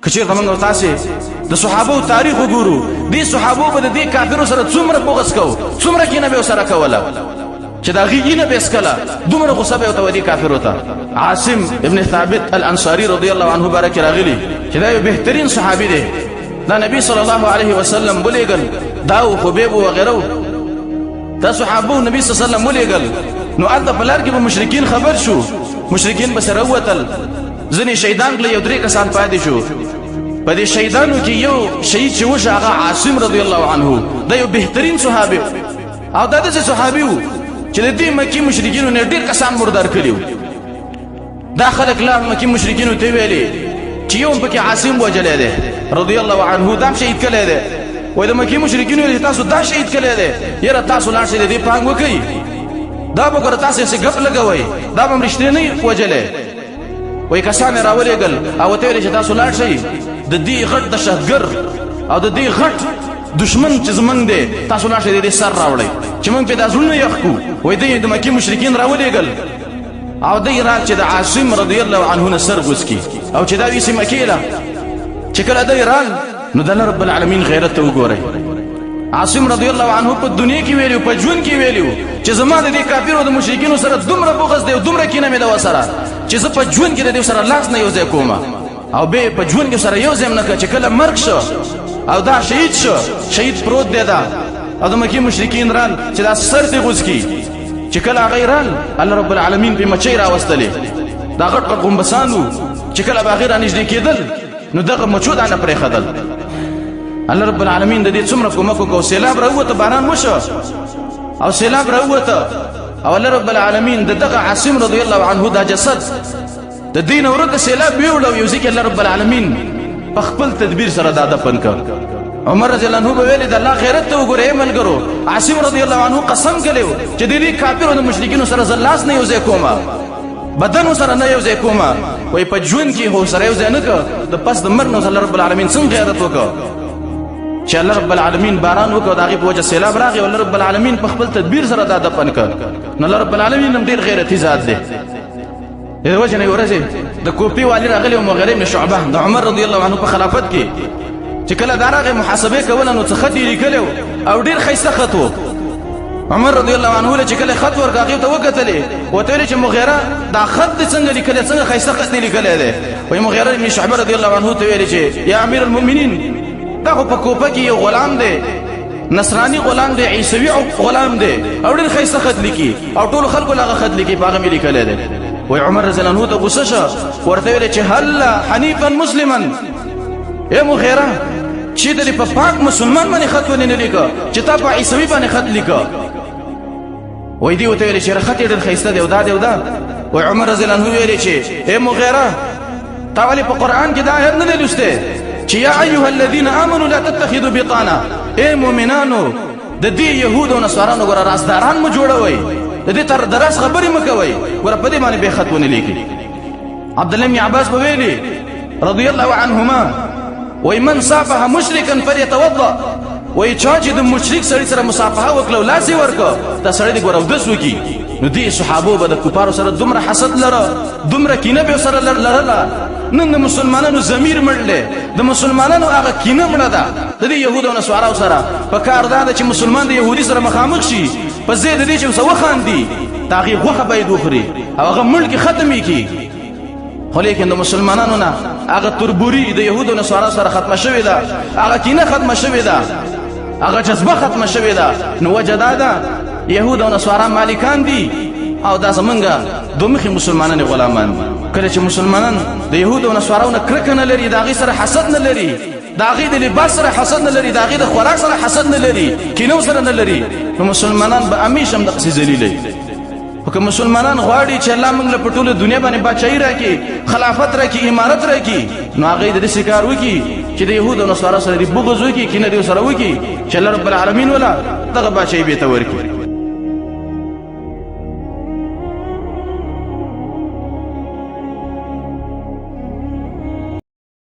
که چېرته موږ او تاسې د صحابو تاریخ وګورو، دې صحابو به د دې کافرو سره څومره بغض کو، څومره کینه به سره کوله چې د هغې وینه به یې څکله، دومره غوسه به یې ورته وه دې کافرو ته. عاصم ابن ثابت الانصاري رضی الله عنه باره کې راغلي چې دا یو بهترین صحابي دی. دا نبی صلی الله علیه وسلم ولېږل، دا و خبیب وغیره و، دا صحابو نبی صلی الله علیه وسلم ولېږل. نو هلته په لار کې به مشرکین خبر شو، مشرکین به سره ووتل، ځینې شهیدان کړل، یو درې کسان پاتې شو. په دې شهیدانو کې یو شهید چې وشو هغه عاصم رضی الله عنه، دا یو بهترین صحابي او دا داسې صحابي و چې د دې مکي مشرکینو نه ډېر کسان مردار کړي وو. دا خلک لاړ مکي مشرکینو ته ویلې چې یو هم پکې عاصم وژلی دی رضی الله عنه، دا هم شهید کړی دی. وایي د مکي مشرکینو ویل چې تاسو دا شهید کړی دی، یاره تاسو لاړ شئ د دې پانګ وکړئ، دا به ګوره تاسو هسې ګپ لګوئ، دا به هم رښتیا نه وژلی. وایي کسان یې راولېږل او ورته ویل چې تاسو لاړ شئ د دې غټ دهشتګر او د دې غټ دشمن چې زمونږ دی، تاسو لاړ شئ د دې سر راوړئ چې موږ پرې دا زړونه یخ کړو. وایي دی د مکې مشرکین راولېږل او دی رال چې د عاصم رضی الله عنه نه سر غوڅ کړي او چې دا ویسي مکې له چې کله دی رال نو د الله رب العالمین غیرت ته وګورئ. عاصم رضی الله عنه په دنیا کې ویلي، په ژوند کې ویلي چې زما د دې کافرو د مشرکینو سره دومره بغض دی او دومره کینه مې ده ورسره چې زه په ژوند کې د دې سره لاس نه یو ځای کوم او به په ژوند کې سره یو ځای نه کړ. چې کله مرګ شو او دا شهید شو، شهید پروت دی دا، او د مکې مشرکین رال چې دا سر دې غوڅ کړي. چې کله هغه رال الله رب العالمین پې مچۍ راوستلې، دا غټ غټ غومبسان وو، چې کله به هغې رانږدې کېدل نو دغه مچو دا نه پرېښودل. الله رب العالمین د دې څومره کومک وکړو، سیلاب راووته، باران وشو او سیلاب راووته او الله رب العالمین د دغه عاصم رضی الله عنه دا جسد د دین ورک سیلاب ویوړ او یو ځکه الله رب العالمین په خپل تدبیر سره دا دفن کړ. عمر رضی الله عنه به ویلي د الله غیرت ته وګورئ ای ملګرو، عاصم رضی الله عنه قسم کړی چې د دې کافرو د مشرکینو سره زه لاس نه یو ځای کوم، بدن سره نه یو ځای کوم. وای په ژوند کې هو سره یو ځای نه کړ، د پس د مرګ نه الله رب العالمین څنګه غیرت وکړ چې الله رب العالمین باران وکړ، د هغې په وجه سیلاب راغی او الله رب العالمین په خپل تدبیر سره دا دفن کړ. نو الله رب العالمین هم ډېر غیرتي ذات دی. د وجه نه ورځ د کوفي والي راغلی او مغیره بن شعبه د عمر رضی الله عنه په خلافت کې چې کله دا راغی محاسبه کوله نو څه خط یې لیکلی او ډېر ښایسته خط و. عمر رضی الله عنه له چې کله خط ورکړ هغې ته وکتلې، ورته ویلې چې مغیره دا خط دې څنګه لیکلی، څنګه ښایسته خط دې لیکلی دی؟ وایي مغیره بن شعبه رضی الله عنه ته ویلې چې یا امیر المؤمنین، دا خو په کوفه کې یو غلام دی، نصراني غلام دی، عیسوي غلام دی او ډېر ښایسته خط لیکي او ټولو خلکو له هغه خط لیکي، په هغه مې لیکلی دی. وایي عمر رضی الله عنه ته غوسه شه، ورته ویلې چې هلا حنیفا مسلما، ای مغیره چې د په پاک مسلمان باندې خط ولې نه لیکه چې تا په عیسوي باندې خط لیکه؟ وایي دی ورته ویلې چې خط یې ډېر ښایسته دی او دا دی او دا. وایي عمر رضی الله عنه ویلې چې ای مغیره، تا ولې په قرآن کې دا آیت نه دی لوستی چې یا ایها الذین آمنوا لا تتخذوا بطانه، ای مؤمنانو د دې یهودو او نصارانو ګوره رازداران مو جوړوئ، د دې تر د راز خبرې مه کوئ، ګوره په دې باندې به خط ونه لیکي. عبد الله بن عباس به ویلي رضی الله عنهما، وایي من صافح مشرکا فلیتوضأ، وایي چا چې د مشرک سړي سره مصافحه وکړه او لاس یې ورکړ، دا سړی دې ګوره اودس وکړي. نو دې صحابو به د کفارو سره دومره حسد لره، دومره کینه به سره لرله. نن د مسلمانانو ضمیر مړ دی، د مسلمانانو هغه کینه مړه ده د دې یهودو او نصاراو سره. په کار دا ده چې مسلمان د یهودي سره مخامخ شي، په ځای د دې چې ورسره وخاندي، د هغې غوښه باید وخوري او هغه ملک ختم یې کړي. خو لیکن د مسلمانانو نه هغه تربوري د یهودو نصارا سره ختمه شوې ده، هغه کینه ختمه شوې ده، هغه جذبه ختمه شوې ده. نو وجه دا ده یهود او نصارا مالکان دي او دا زمونږ دوه مخې مسلمانان غلامان دي. کله چې مسلمانان د یهودو او نصاراو نه کرکه نه لري، د هغې سره حسد نه لري، د هغې د لباس سره حسد نه لري، د هغې د خوراک سره حسد نه لري، کینه سره نه لري، نو مسلمانان به همیشه هم دغسې ذلیل وي. خو که مسلمانان غواړي چې الله موږ له په ټوله دنیا باندې باچایي راکړي، خلافت راکړي، امارت راکړي، نو هغوی د داسې کار وکړي چې د یهودو او نصارا سره دې بغض وکړي، کینه دې سره وکړي چې الله رب العالمین ولا دغه باچایي بېرته ورکړي.